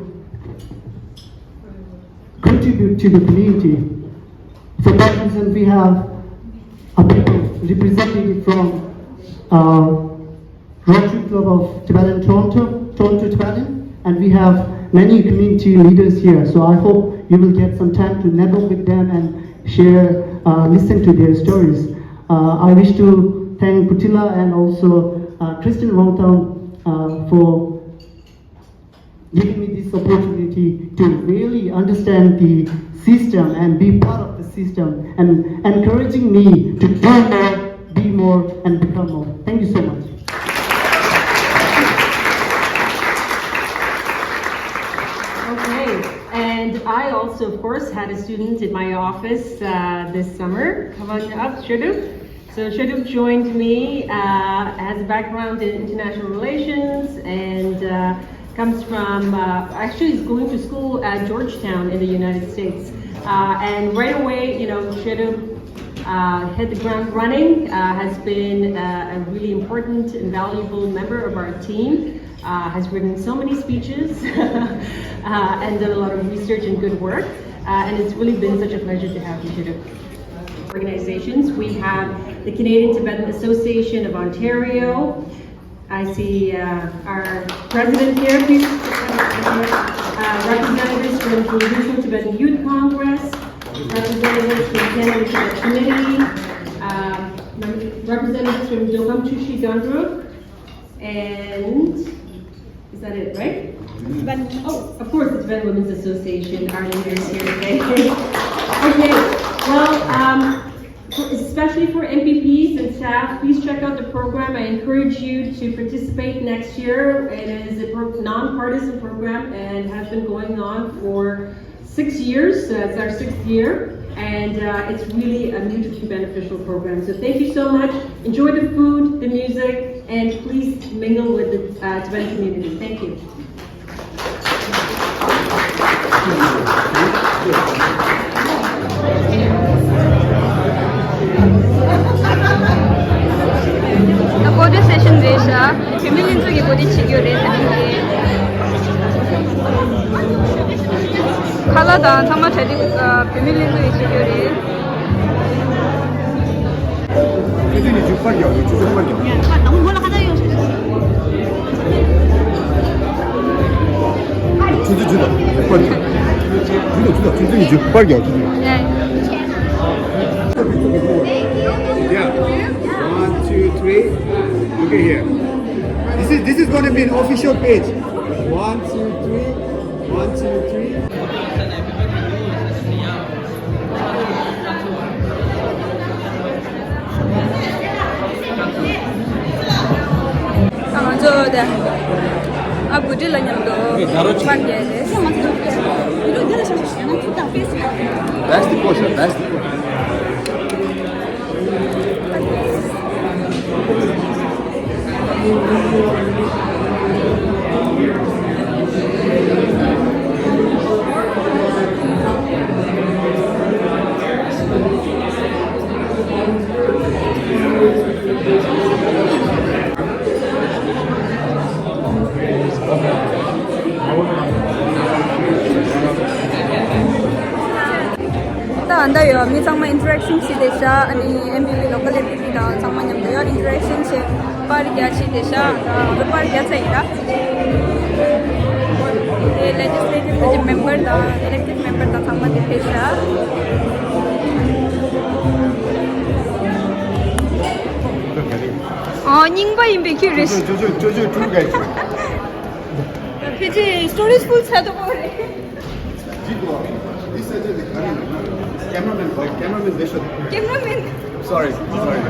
contribute to the community. For that reason, we have a people representative from uh, Rotary Club of Tibetan Toronto, Toronto Tibetan, and we have many community leaders here. So I hope you will get some time to network with them and share, uh, listen to their stories. Uh, I wish to thank Kutila and also uh, Kristen Rongtham uh, for giving me this opportunity to really understand the system and be part of the system and encouraging me to do more, be more, and become more. Thank you so much. Okay, and I also, of course, had a student in my office uh, this summer. Come on up, Shaduk. So Shaduk joined me, uh, has a background in international relations and uh, comes from, uh, actually, he's going to school at Georgetown in the United States. Uh, and right away, you know, Shaduk uh, hit the ground running, uh, has been uh, a really important and valuable member of our team, uh, has written so many speeches, uh, and done a lot of research and good work. Uh, and it's really been such a pleasure to have you, Shaduk. Organizations. We have the Canadian Tibetan Association of Ontario. I see uh, our president here, please. Uh, representatives from the Regional Tibetan Youth Congress, representatives from Canada Tibet Committee, uh, representatives from Dokam Chushi Gangdruk, and is that it, right? Oh, of course, it's Tibetan Women's Association, our leaders here today. Okay, well, um, for, especially for M P Ps and staff, please check out the program. I encourage you to participate next year. It is a pro- non-partisan program and has been going on for six years. Uh, it's our sixth year, and uh, it's really a mutually beneficial program. So thank you so much. Enjoy the food, the music, and please mingle with the uh, Tibetan community. Thank you. ད་གོ་སྒྲིག་སེ་ཤན་རེད་ཤག་བུད་མེད་ལྷན་ཚོགས་ཀྱིས་གོ་སྒྲིག་བྱེད་ཀྱི་ཡོད་རེད་ཟེར་ནས། ཁ་ལག་དང་ཚང་མ་གྲ་སྒྲིག་བུད་མེད་ལྷན་ཚོགས་ཀྱིས་བྱེད་ཀྱི་ཡོད་རེད། ཆུ་ཚོད་ཉི་ཤུ་པར་རྒྱག་དགོས། ཆུ་ཚོད་པར་རྒྱག་ཆུ་ཚོད་ཉི་ཤུ་པར་རྒྱག་ཆུ་ཚོད་ཉི་ཤུ་པར་རྒྱག་ཆུ་ཚོད་ཉི་ཤུ་པར་རྒྱག་ཆུ་ཚོད། Yeah. One, two, three. Look at here. This is this is gonna be an official page. One, two, three. One, two, three. ང་ཚོ་དེ་ཨ་བུ་ཏི་ལ་མཉམ་དུ་པར་རྒྱག་རེད། That's the question. That's the question. ད་ཡོད་མི་ཚང་མ་ཨིན་ཊར་ཨེག་ཤན་བྱས་ཏེ་ཤག་ཨ་ནི་ཨེམ་བི་བི་ལོ་ཀལ་ཨེམ་བི་བི་དང་ཚང་མ་མཉམ་དུ་ཡོད་ཨིན་ཊར་ཨེག་ཤན་བྱས་པར་རྒྱག་བྱས་ཏེ་ཤག་ང་ཚོ་པར་རྒྱག་ཚར་ཡིན་ད། དེ་ལེ་ཇི་སི་ལེ་ཊིབ་ཀྱི་མེམ་བར་དང་ཨི་ལེག་ཊིབ་མེམ་བར་དང་ཚང་མ་དེ་ཕེབས་ཤག་ཨོ་རྙིང་པ་ཡིན་པའི་ཁྱོད་རེད། ཅོ་ཅོ་ཅོ་ཅོ་ཀྲུང་ག་ཕལ་ཆེར་སི་ཊོ་རེཇ་ཕུལ་ཚར་འདུག་གོ་རེད། Cameraman, boy, cameraman, they should. Cameraman. Sorry, sorry,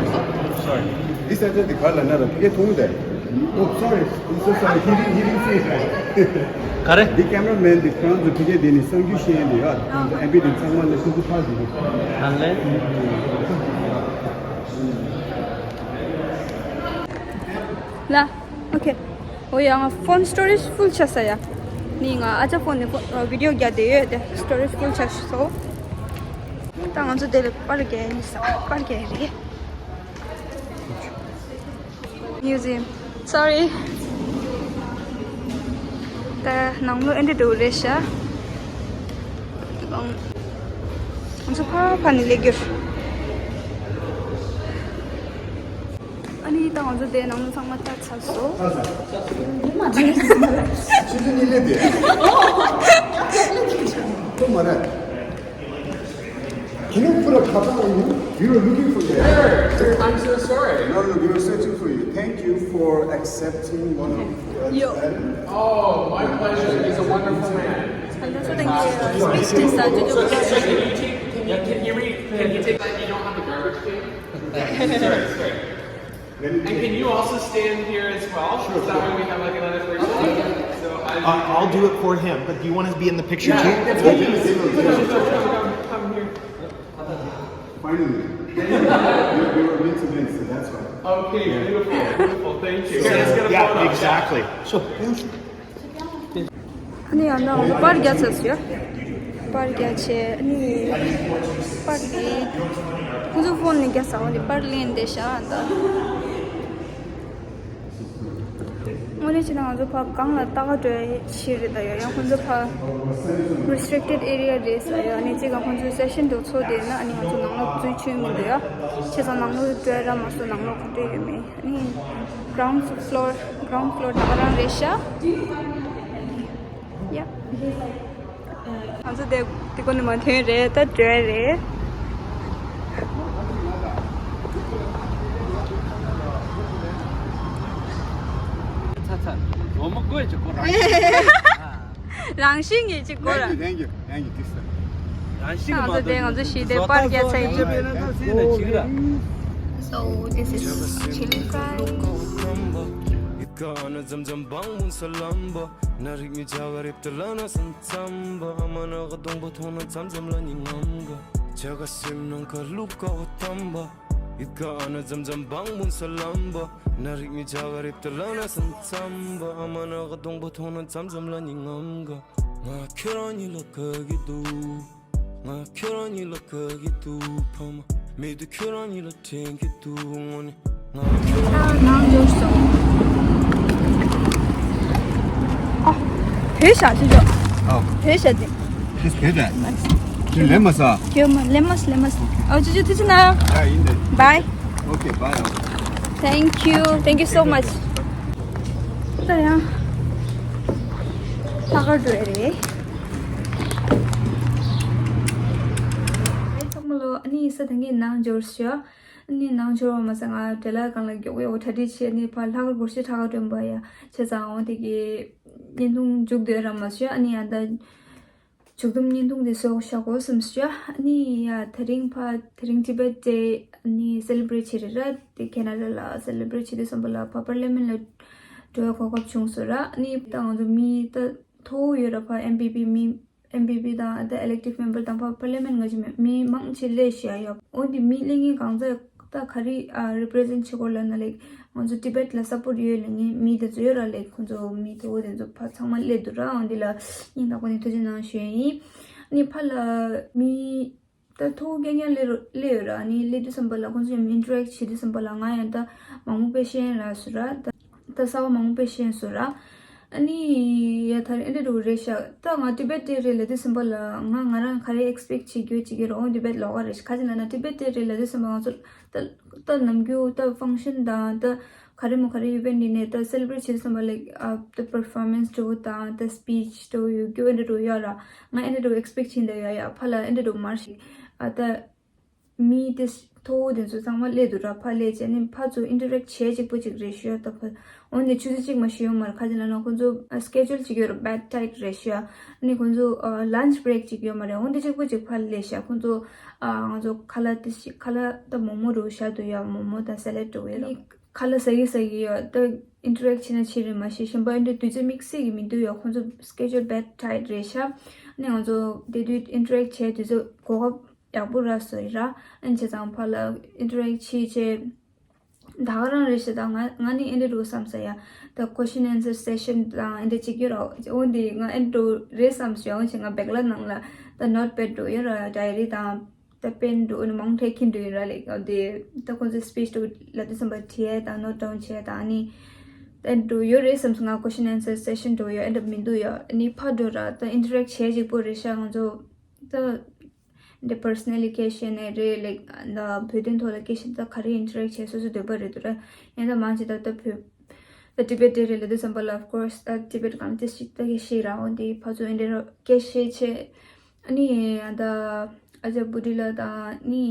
sorry. This address the car lana the ticket thung de. Oh, sorry. I'm so sorry. He didn't, he didn't see it. ག་རེ། The cameraman, the crown, the ticket, the nissan you share the yacht. And the ambulance, someone the super party. ཨ་ལེ། ལ། ཨོ་ཁེ། ཨོ་ཡ་ང་ཕོན་སི་ཊོ་རེཇ་ཕུལ་ཆགས་ས་ཡ། ནི་ང་ཨ་ཅག་ཕོན་ནས་ཕོ་ཨ་བི་ཌི་ཡོ་རྒྱག་བསྡད་ཡོད་དེ་སི་ཊོ་རེཇ་ཕུལ་ཆགས་སོང་། ད་ང་ཚོ་དེ་ལ་པར་རྒྱག་ཡིན་ས་པར་རྒྱག་ཡིན་རེད། Museum. Sorry. ད་ནང་ལོ་ཨེ་འདྲ་འདྲ་བོ་རེད་ཤག་ང་ཚོ་ཕ་ཕ་ནས་སླེབས་རྒྱུར། ཨ་ནི་ད་ང་ཚོ་དེ་ནང་ལོ་ཚང་མ་ལྟ་ཚར་སོང་། ཆུ་ཚོད་གཉིས་སླེབས་དེ། ཁོ་མ་རེད། Can you put a cup on you? We were looking for you. I'm so sorry. No, no, we were searching for you. Thank you for accepting one of us. Yo. Oh, my pleasure. He's a wonderful man. Can you take, yeah, can you take that? You don't have the garbage can? Sorry, sorry. And can you also stand here as well? Sure, sure. That way we have, like, another person. So I, I- I'll do it for him, but do you want to be in the picture too? Yeah, that's what he is. Come, come, come here. Finally. We were meant to win, so that's why. Okay, beautiful, beautiful. Thank you. So, let's get a photo. Yeah, exactly. So, ཨ་ནི་ཡང་ན་ང་ཚོ་པར་རྒྱག་ཚར་སོང་ཡ། པར་རྒྱག་བྱས་ཨ་ནི་པར་གྱི་ཁོ་ཚོ་ཕོན་ནས་རྒྱག་ས་འོ་ནི་པར་ལེན་བསྡད་ཤག་ཨ་ད། དངོས་གནས་བྱས་ན་ང་ཚོ་ཕར་སྒང་ལ་ལྟ་ག་འགྲོ་ཡ་ཆེད་རེད་ད་ཡ། ཡང་ཁོ་ཚོ་ཕར་རི་སི་ཊིག་ཊེཌ་ཨེ་རི་ཡ་རེད་ཟེར་ཡ། ཨ་ནི་གཅིག་ག་ཁོ་ཚོའི་སེ་ཤན་དུ་ཚོགས་བསྡད་ན་ཨ་ནི་ང་ཚོ་ནང་ལོགས་འཛུལ་ཆོག་མི་འདུག་ཡ། བྱས་ཙང་ནང་ལོགས་འགྲོ་ཡ་རག་མ་སོང་། ནང་ལོགས་ག་འདྲ་ཡོད་མེད་ཨ་ནི། Ground floor, ground floor ནང་རང་རེད་ཤག་ཡ། ང་ཚོ་དེ་དེ་ཀོ་ནི་མ་ཐོན་རེད་ད་འགྲོ་ཡ་རེད། ཚ་ཚ། ལོ་མ་དགོས་ཅིག་གོ་རང་། རང་བཞིན་གྱིས་ཅིག་གོ་ར། Thank you, thank you, thank you, sister. རང་བཞིན་གྱིས་མ་གཏོགས་ང་ཚོ་དེ་ང་ཚོ་ཞི་བདེ་པར་རྒྱག་ཚར་ཡིན། བཟོ་ལྟ་བཟོ་ལྟ་བཟོ་ལྟ་བཟོ་ལྟ་བཟོ་ལྟ་བཟོ་ལྟ། So this is chili fry. ང་ཁྱེད་རང་གཉིས་ལ་དགའ་གི་འདུག་ང་ཁྱེད་རང་གཉིས་ལ་དགའ་གི་འདུག་ང་ཁྱེད་རང་གཉིས་ལ་དགའ་གི་འདུག་ང་ཁྱེད་རང་གཉིས་ལ་དགའ་གི་འདུག་ཕ་མ་མེད་དུས་ཁྱེད་རང་གཉིས་ལ་དྲན་གི་འདུག་དངོས་གནས་ང་ཁྱེད་རང་ནང་འབྱོར་སོང་། ཨ། བོད་ཤ་ཅི་ཅོ། ཨ། བོད་ཤ་ཅི། ཁྱེད་བོད་ཤ། ཁྱེད་ལེན་མ་ས། ཁྱེད་མ་ལེན་མ་ས་ལེན་མ་ས། ཨ་ཅི་ཅོ་ཐུགས་རྗེ་གནང་། ཡ་ཡིན་དེ། Bye. Okay, bye. Thank you. Thank you so much. ད་ཡང་ལྷག་དཀར་འགྲོ་ཡ་རེད། ཚང་མ་ལོ་ཨ་ནི་ས་ད་ངས་ནང་འབྱོར་ཤག་ཨ་ནི་ནང་འབྱོར་བ་མ་ཟད་ང་ཊེ་ལར་སྒང་ལ་མགྱོགས་མགྱོགས་གྲ་སྒྲིག་བྱས་ཨ་ནི་ཕར་ལྷག་དཀར་སྒོར་གཞས་འཁྲབ་ག་འགྲོ་ཡིན་པ་ཡ། བྱས་ཙང་འོ་དེ་གི་བརྙན་ཐུང་མཇུག་བསྡུ་ཡ་རག་མ་སོང་། ཨ་ནི་ཡང་ད་མཇུག་བསྡོམས་བརྙན་ཐུང་དེ་བཟོ་བཞག་དགོས་བསམ་སོང་། ཨ་ནི་ཡ་དེ་རིང་ཕར་དེ་རིང་ཊི་བེཊ་ཌེ་ཨ་ནི་སེ་ལེ་བྷི་རེཊ་བྱེད་རེད་ར། དེ་ཁེ་ན་ཌ་ལ་སེ་ལེ་བྷི་རེཊ་བྱེད་དུས་ཙམ་པ་ལ་ཕར་པར་ལི་མེན་ཊ་ལ་འགྲོ་ཡ་གོ་སྐབས་བྱུང་སོང་ར། ཨ་ནི་ད་ང་ཚོ་མི་ད་མཐོ་བོ་ཡོད་ར། ཕར་ཨེམ་བི་བི་མི་ཨེམ་བི་བི་དང་ཨ་ད་ཨི་ལེག་ཊིབ་མེམ་བར་དང་ཕར་པར་ལི་མེན་ཊ་ང་ཚོ་མི་མི་མང་ཆེ་སླེབས་ཤག་ཡ། འོ་འདི་མི་སླེབས་མཁན་གང་ཚ་ད་ག་རེ་ཨ་རི་པི་རི་ཛེན་ཊ་བྱེད་དགོས་ལབ་ན་ལེགས་ང་ཚོ་ཊི་བེཊ་ལ་སབ་པོརཊ་ཡོད་ལབ་མཁན་མི་དེ་ཚོ་ཡོད་ར། ལེགས་ཁོང་ཚོ་མི་མཐོ་བོ་དེ་ཚོ་ཕར་ཚང་མ་སླེབས་འདུག་ར། འོ་འདི་ལ་སྙིང་ཐག་པ་ནས་ཐུགས་རྗེ་གནང་ཞུ་ཡ་ཡིན། ཨ་ནི་ཕར་ལ་མི་ད་མཐོ་བོ་རྐྱང་རྐྱང་སླེབས་རོ་སླེབས་ཡོད་ར། ཨ་ནི་སླེབས་དུས་ཙམ་པ་ལ་ཁོང་ཚོ་ཡང་ཨིན་ཊར་ཨེག་བྱེད་དུས་ཙམ་པ་ལ་ང་ཡང་ད་མང་པོ་དཔེ་ཤེས་རག་སོང་ར། ད་ད་གསར་པ་མང་པོ་དཔེ་ཤེས་སོང་ར། ཨ་ནི་ཡ་ད་རེས་ཨེ་འདྲ་འདྲ་བོ་རེད་ཤག་ད་ང་ཊི་བེཊ་ཌེ་རེད་ལབ་དུས་ཙམ་པ་ལ་ང་ང་རང་ག་རེ་ཨེག་སི་པེག་བྱེད་རྒྱུ་བྱེད་ཀྱི་རེད། འོ་ཊི་བེཊ་ལོགས་ཀ་རེད་ཤག་ག་ཅི་ལབ་ན་ཊི་བེཊ་ཌེ་རེད་ལབ་དུས་ཙམ་པ་ང་ཚོ་ད་ད་ནམ་རྒྱུན་ད་ཕང་ཤན་དང་ད་ག་རེ་མོ་ག་རེ་ཨི་ཝེན་ཊ་ཡིན་ནའི་ད་སེ་ལེ་བྷ་རེཊ་བྱེད་དུས་ཙམ་པ་ལ་ད་པར་ཕོར་མན་སི་འདྲ་བོ་དང་ད་སི་པིཆ་འདྲ་བོ་ཡོད་རྒྱུ་ཨེ་འདྲ་འདྲ་བོ་ཡོད་ར། ང་ཨེ་འདྲ་འདྲ་བོ་ཨེག་སི་པེག་བྱེད་འདོད་ཡོད་ཡ། ཕར་ལ་ཨེ་འདྲ་འདྲ་བོ་མར་ཞིག་ཨ་ད། མི་དེ་མཐོ་བོ་དེ་ཚོ་ཚང་མ་སླེབས་འདུག་ར། ཕར་སླེབས་བྱས་ནས་ཕར་ཚུར་ཨིན་ཊར་ཨེག་བྱེད་གཅིག་པོ་གཅིག་རེད་ཞུ་ཡ། ད་ཕར་འོན་ཏེ་ཆུ་ཚོད་གཅིག་མ་ཞིག་ཡོད་མ་རེད། ག་ཅི་ལབ་ན་ཁོང་ཚོ་སི་ཀེ་ཇུལ་གཅིག་ཡོད་ར། བེད་ཊའིཊ་རེད་ཞུ་ཡ། ཨ་ནི་ཁོང་ཚོ་ལན་ཆི་བྷི་རེག་གཅིག་ཡོད་མ་རེད། འོན་ཏེ་གཅིག་པོ་གཅིག་ཕར་སླེབས་ཤག་ཁོང་ཚོ་ང་ཚོ་ཁ་ལག་དེ་ཞིག་ཁ་ལག་ད་མོག་མོག་རུ་བཞག་འདུག་ཡ། མོག་མོག་དང་སེ་ལེཌ་འདྲ་བོ་ཡོད་ར། ཁ་ལག་ཟ་གི་ཟ་གི་ཡོད། ད་ཨིན་ཊར་ཨེག་བྱེད་ན་བྱེད་རེད་མ་གཞི་གཞན་པ་ཨེ་འདྲ་དུས་ཚོད་དམིགས་བསལ་གྱི་མི་འདུག་ཡ། ཁོང་ཚོ་སི་ཀེ་ཇུལ་བེད་ཊའིཊ་རེད་ཤག་ཨ་ནི་ང་ཚོ་དེ་དུས་ཨིན་ཊར་ཨེག་བྱས་དུས་ཚོད་གོ་སྐབས་ཡག་པོ་རག་སོང་ཡིན་ར། ཨ་ནི་བྱས་ཙང་ཕར་ལ་ཨིན་ཊར་ཨེག་བྱེད་བྱས་ད་ག་རང་རེད་ཤག་ད་ང་ང་ནི་ཨེ་འདྲ་འདྲ་བོ་བསམ་ས་ཡ། ད་ཀོ་ཤན་ཨན་སར་སེ་ཤན་དང་ཨེ་འདྲ་བྱེད་ཀྱི་ཡོད་ར། འོན་ཏེ་ང་ཨེ་འདྲ་འདྲ་བོ་རེད་བསམ་སོང་ཡ། འོན་ཀྱང་ང་བེག་ལ་ནང་ལ་ད་ནོཊ་པེཌ་འདྲ་བོ་ཡོད་ར། ཌའི་རི་དང་ད་པེན་འདྲ་བོ་ཨ་ནི་མང་ཐེག་གིན་འདྲ་བོ་ཡིན་ར། ལེགས་ཨ་དེ་ད་ཁོང་ཚོའི་སི་པིཆ་འདྲ་བོ་ལབ་དུས་ཙམ་པ་བྲིས་ཡ་དང་ནོཊ་ཌའུན་བྱས་ཡ་དང་ཨ་ནི་ད་འདྲ་བོ་ཡོད་རེད་བསམ་སོང་ང་། ཀོ་ཤན་ཨན་སར་སེ་ཤན་འདྲ་བོ་ཡོད། ཨེ་འདྲ་མི་འདུག་ཡ། ཨ་ནི་ཕར་འགྲོ་ར་ད་ཨིན་ཊར་ཨེག་བྱེད་གཅིག་པོ་རེད་ཤག་ང་ཚོ་ད། འདི་པར་སོ་ནལ་ལི་སྐད་བཤད་ནའི་རེད། ལེགས་ད་བོད་དོན་ཐོག་ལ་སྐད་བཤད་ད་ག་རེ་ཨིན་ཊར་ཨེག་བྱེད་སོ་སོའི་འདོད་པ་རེད་འདུག་ར། ཡིན་ད་མང་ཆེ་ད་ད་བོད་ད་ཊི་བེཊ་ཌེ་རེད་ལབ་དུས་ཙམ་པ་ལ་ཨོཕ་ཀོར་སི་ད་ཊི་བེཊ་གང་དེ་ཞིག་ད་སྐད་བཤད་ར། འོན་ཏེ་ཕར་ཚུར་ཨེ་འདྲ་ར་སྐད་བཤད་བྱས། ཨ་ནི་ད་ཨ་ཅག་བུ་ཌི་ལ་དང་ཨ་ནི་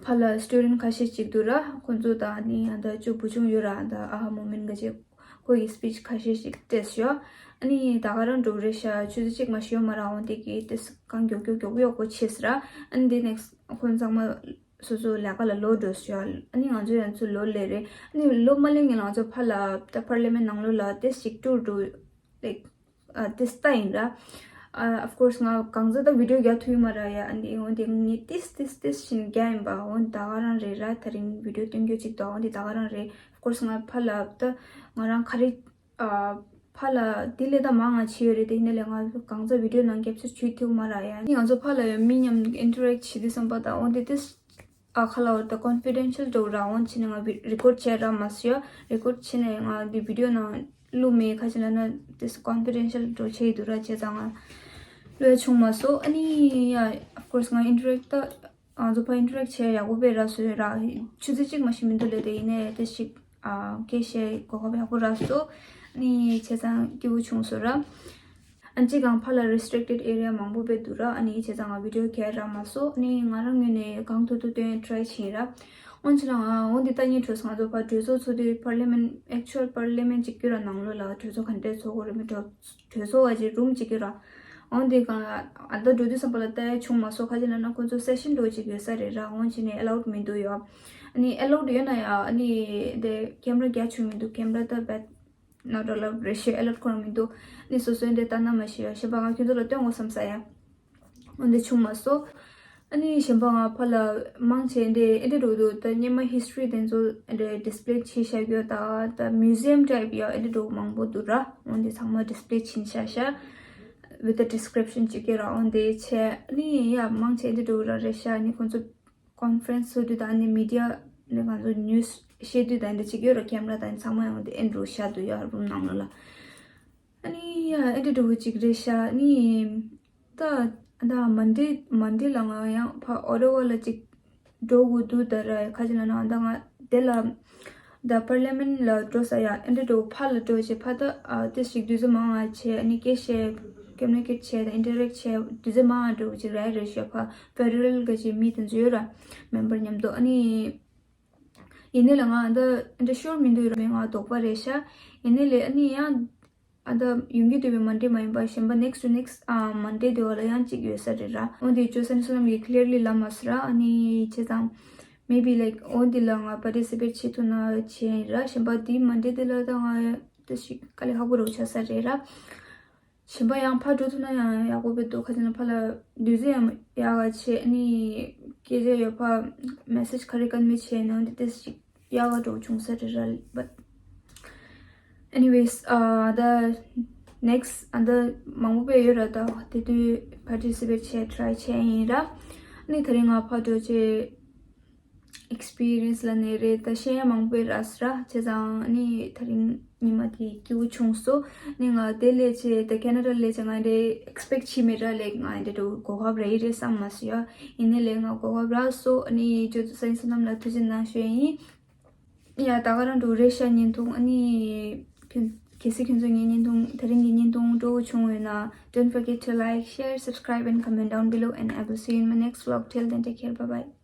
ཕར་ལ་སི་ཊུ་ཌེན་ཊ་ཁ་ཤས་ཅིག་འདུག་ར། ཁོང་ཚོ་དང་ཨ་ནི་ད་ཅུ་བུ་ཆུང་ཡོད་ར། ད་ཨ་ཧ་མོ་མིན་ག་ཅེ་ཁོ་ཡི་སི་པིཆ་ཁ་ཤས་ཤིག་སྤྲད་ཤག་ཨ་ནི་ད་ག་རང་འགྲོ་རེད་ཤག་ཆུ་ཚོད་གཅིག་མ་ཞིག་ཡོད་མ་ར། འོན་ཏེ་གི་དེ་གང་མགྱོགས་མགྱོགས་མགྱོགས་མགྱོགས་པོ་བྱས་ཟེར་ར། ཨ་ནི་དེ་ནེག་སི་ཊི་ཁོང་ཚང་མ་སོ་སོ་ལས་ཀ་ལ་ལོག་འགྲོ་ཤག་ཨ་ནི་ང་ཚོ་ཡང་ཚུར་ལོག་སླེབས་རེད། ཨ་ནི་ལོག་མ་སླེབས་སྔོན་ལ་ང་ཚོ་ཕར་ལ་ད་པར་ལི་མེན་ཊི་ནང་ལོགས་ལ་དེ་ཞིག་ཊུར་འགྲོ་ལེགས། ཨ་ཏིས་ལྟ་ཡིན་ར། ཨ་ཨོཕ་ཀོར་སི་ང་གང་ཚ་ད་བི་ཌི་ཡོ་རྒྱག་ཐུབ་ཡོད་མ་ར་ཡ། ཨ་ནི་འོན་ཏེ་ངས་ཏིས་ཏིས་ཏིས་བྱས་ནས་རྒྱག་ཡིན་པ། འོན་ད་ག་རང་རེད་ར། ད་རིང་བི་ཌི་ཡོ་སྟོན་རྒྱུ་ཅིག་འདུག་འོན་ཏེ་ད་ག་རང་རེད། ཨོཕ་ཀོར་སི་ང་ཕར་ལ་ད་ང་རང་ག་རེ་ཨ་ཕར་ལ་དེ་ལས་ད་མང་ང་བྱས་ཡོད་རེད། དེ་ཡིན་ན་ལས་ང་གང་ཚ་བི་ཌི་ཡོ་ནང་ཀེབ་ཆར་བྱེད་ཐུབ་མ་ར་ཡ། ཨ་ནི་ང་ཚོ་ཕར་ལ་ཡ་མི་མཉམ་ཨིན་ཊར་ཨེག་བྱེད་དུས་ཙམ་པ་ད་འོན་ཏེ་ཏིས། ཨ་ཁ་ལ་བར་ད་ཀོན་ཕི་ཌེན་ཤལ་འགྲོ་ར། འོན་ཕྱིན་ནས་ང་རི་ཀོཌ་བྱས་ར་མ་སོང་ཡ། རི་ཀོཌ་བྱས་ནས་ང་འདི་བི་ཌི་ཡོ་ནང་བླུགས་མེད། ག་ཅི་ལབ་ན་དེ་ཀོན་ཕི་ཌེན་ཤལ་འགྲོ་བྱས་འདུག་ར། བྱས་ཙང་ང་བླུགས་ཡ་བྱུང་མ་སོང་། ཨ་ནི་ཡ་ཨོཕ་ཀོར་སི་ང་ཨིན་ཊར་ཨེག་ད་ང་ཚོ་ཕར་ཨིན་ཊར་ཨེག་བྱས་ཡག་པོ་དཔེ་རག་སོང་ར། ཆུ་ཚོད་གཅིག་མ་ཞིག་མི་འདུག་ལས། དེ་ཡིན་ནའི་དེ་ཞིག་ཨ་སྐད་བཤད་གོ་སྐབས་ཡག་པོ་རག་སོང་། ཨ་ནི་བྱས་ཙང་སྐྱིད་པོ་བྱུང་སོང་ར། ཨ་ནི་གཅིག་གང་ཕར་ལ་རེ་སི་ཊི་རིག་ཊེཌ་ཨེ་རི་ཡ་མང་པོ་དཔེ་འདུག་ར། ཨ་ནི་བྱས་ཙང་ང་བི་ཌི་ཡོ་རྒྱག་རག་མ་སོང་། ཨ་ནི་ང་རང་ངོས་ནས་གང་ཐུབ་ཐུབ་སྟོན་ཡ་ཊི་རའི་བྱས་ཡིན་ར། འོན་ཕྱིན་ལ་ང་འོན་ཏེ་ལྟ་ཉན་འགྲོ་སོང་། ང་ཚོ་ཕར་གྲོས་ཚོགས་ཚོགས་དུས་པར་ལི་མེན་ཊི་ཨེག་ཅུ་ཨལ་པར་ལི་མེན་ཊི་ཅིག་ཡོད་ར། ནང་ལོགས་ལ་གྲོས་ཚོགས་ག་འདྲས་ཚོགས་དགོས་རེད་མི་འགྲོ། གྲོས་ཚོགས་བ་ཅིག་རུམ་ཅིག་ཡོད་ར། འོན་ཏེ་གང་ཨ་ད་འགྲོ་དུས་ཙམ་པ་ལ་ལྟ་ཡ་བྱུང་མ་སོང་། ག་ཅི་ལབ་ན་ཁོ་ཚོ་སེ་ཤན་འགྲོ་ཅིག་ཡོད་ས་རེད་ར། འོན་ཕྱིན་ནས་ཨེ་ལའུཌ་མི་འདུག་ཡ། ཨ་ནི་ཨེ་ལའུཌ་ཡོད་ན་ཡ་ཨ་ནི་དེ་ཀེམ་ར་རྒྱག་ཆོག་མི་འདུག་ཀེམ་ར་ད་བེད་ནོཊ་ཨེ་ལའུཌ་རེད་ཤག་ཨེ་ལའུཌ་ཁོ་རང་མི་འདུག་ནི་སོ་སོའི་འདི་ལྟ་ན་མ་ཤེས་ཡ། གཞན་པ་ང་ཁྱོད་ཚོ་ལ་སྟོན་དགོས་བསམ་ས་ཡ། འོན་ཏེ་བྱུང་མ་སོང་། ཨ་ནི་གཞན་པ་ང་ཕར་ལ་མང་ཆེ་འདི་ཨེ་འདྲ་འགྲོ་འདུག་ད་སྔོན་མ་ཧི་སི་ཊོ་རི་དེ་ཚོ་འདི་ཌིས་པི་ལེ་བྱས་བཞག་ཡོད། ད་ད་མིའུ་ཛི་ཡམ་ཊའིབ་ཡ་ཨེ་འདྲ་འགྲོ་མང་པོ་འདུག་ར། འོན་ཏེ་ཚང་མ་ཌིས་པི་ལེ་བྱས་བཞག་ཤག with the description ཅིག་གི་ར། འོན་ཏེ་ཆེ་ཨ་ནི་ཡ་མང་ཆེ་འདི་འགྲོ་ར་རེད་ཤག་ཨ་ནི་ཁོང་ཚོ་ཀོན་ཕ་རེན་སི་ཚོགས་དུས་དང་ཨ་ནི་མི་ཌི་ཡ་ནི་ང་ཚོ་ཉུས་བཤད་དུས་དང་འདི་ཅིག་ཡོད་ར། ཀེམ་ར་དང་ཚང་མ་ཡོང་དེ་ཨེ་འགྲོ་ཤག་འདུག་ཡ་རུམ་ནང་ལོགས་ལ། ཨ་ནི་ཡ་ཨེ་འདྲ་འགྲོ་གི་ཅིག་རེད་ཤག་ཨ་ནི་ད་ད་མན་ཌེ་མན་ཌེ་ལ་ང་ཡང་ཕ་ཨོ་ཊ་ཝ་ལ་ཅིག་འགྲོ་དགོས་འདུག་ད་ར། ག་ཅི་ལབ་ན་ད་ང་དེ་ལ་ད་པར་ལི་མེན་ཊི་ལ་འགྲོ་ས་ཡ་ཨེ་འདྲ་འགྲོ་ཕར་ལ་འགྲོ་བྱས་ཕར་ད་ཨ་དེ་ཞིག་དུས་ཚོད་མང་ང་བྱས། ཨ་ནི་སྐད་བཤད་ཀོ་མུ་ནི་ཀེཊ་བྱས་དང་ཨིན་ཊར་ཨེག་བྱས་དུས་ཚོད་མང་ང་འགྲོ་གི་ཅིག་རེད་རེད་ཤག་ཕར་ཕེ་ཌེ་རལ་ག་ཅིག་མི་དེ་ཚོ་ཡོད་ར། མེམ་བར་མཉམ་དུ། ཨ་ནི་ཡིན་ནའི་ལ་ང་ཨ་ད་ཨེ་འདྲ་ཤོར་མི་འདུག་ར། མི་ང་དོགས་པ་རེད་ཤག་ཡིན་ནའི་ལས་ཨ་ནི་ཡང་ཨ་ད་ཡོང་གི་འདུག་པའི་མན་ཌེ་མ་ཡིན་པ་གཞན་པ་ནེག་སི་ཊུ་ནེག་སི་ཊུ་ཨ་མན་ཌེ་དེ་བ་ལ་ཡང་གཅིག་ཡོད་ས་རེད་ར། འོན་ཏེ་ཅོ་སན་སོ་ནམ་གྱིས་ཀི་ལི་ཡར་ལི་ལབ་མ་སོང་ར། ཨ་ནི་བྱས་ཙང་མེ་བི་ལའིཀ་འོན་ཏེ་ལ་ང་པར་ཊི་སི་པེཊ་བྱེད་ཐུབ་ན་བྱས་ཡིན་ར། གཞན་པ་དེ་མན་ཌེ་དེ་ལ་ད་ང་ད་ཞིག་དཀའ་ལས་ཁག་པོ་རུ་ཆགས་ས་རེད་ར། གཞན་པ་ཡང་ཕར་འགྲོ་ཐུབ་ན་ཡང་ཡག་པོ་དཔེ་འདུག་ག་ཅི་ན་ཕར་ལ་དུས་ཚོད་ཡང་ཡག་ག་བྱས། ཨ་ནི་སྐད་ཆ་ཡོད་ཕ་མེ་སེ་ཇི་ག་རེ་ཀན་ཝེ་བྱས་ན་འདི་ཏོག་ཙམ་ཡག་ག་འགྲོ་བྱུང་ས་རེད་ར། བཊ་ཨེ་ནི་ཝེ་ཨ་ད་ནེག་སི་ཊི་ཨ་ད་མང་པོ་དཔེ་ཡོད་ར། ད་དེ་དུས་པར་ཊི་སི་པེཊ་བྱས་ཊི་རའི་བྱས་ཡིན་ར། ཨ་ནི་དེ་རིང་ང་ཕར་འགྲོ་བྱས། experience ལབ་ནའི་རེད། ད་ཤེས་ཡ་མང་པོ་རག་སོང་ར། བྱས་ཙང་ཨ་ནི་དེ་རིང་ཉི་མ་དེ་སྐྱིད་པོ་བྱུང་སོང་། ཨ་ནི་ང་དེ་སླེབས་བྱས་ད་ཁེ་ན་ཌ་སླེབས་བྱས་ང་འདྲ་expect བྱས་མེད་ར། ལེགས་ང་འདྲ་འགྲོ་གོ་སྐབས་རག་གི་རེད་བསམ་མ་སོང་ཡ། ཡིན་ནའི་ལེགས་ང་གོ་སྐབས་རག་སོང་། ཨ་ནི་ཁྱོད་ཚོ་སང་ཉིན་སོ་ནམ་ལ་ཐུགས་རྗེ་གནང་ཞུ་ཡ་ཡིན། ཡ་ད་ག་རང་འགྲོ་རེད་ཤག་བརྙན་ཐུང་། ཨ་ནི་ཁྱོད་གལ་སྲིད་ཁྱོད་ཚོ་ངའི་བརྙན་ཐུང་དེ་རིང་གི་བརྙན་ཐུང་སྤྲོ་བོ་བྱུང་ཡོད་ན། Don't forget to like, share, subscribe and comment down below and I will see you in my next vlog. Till then, take care. Bye bye.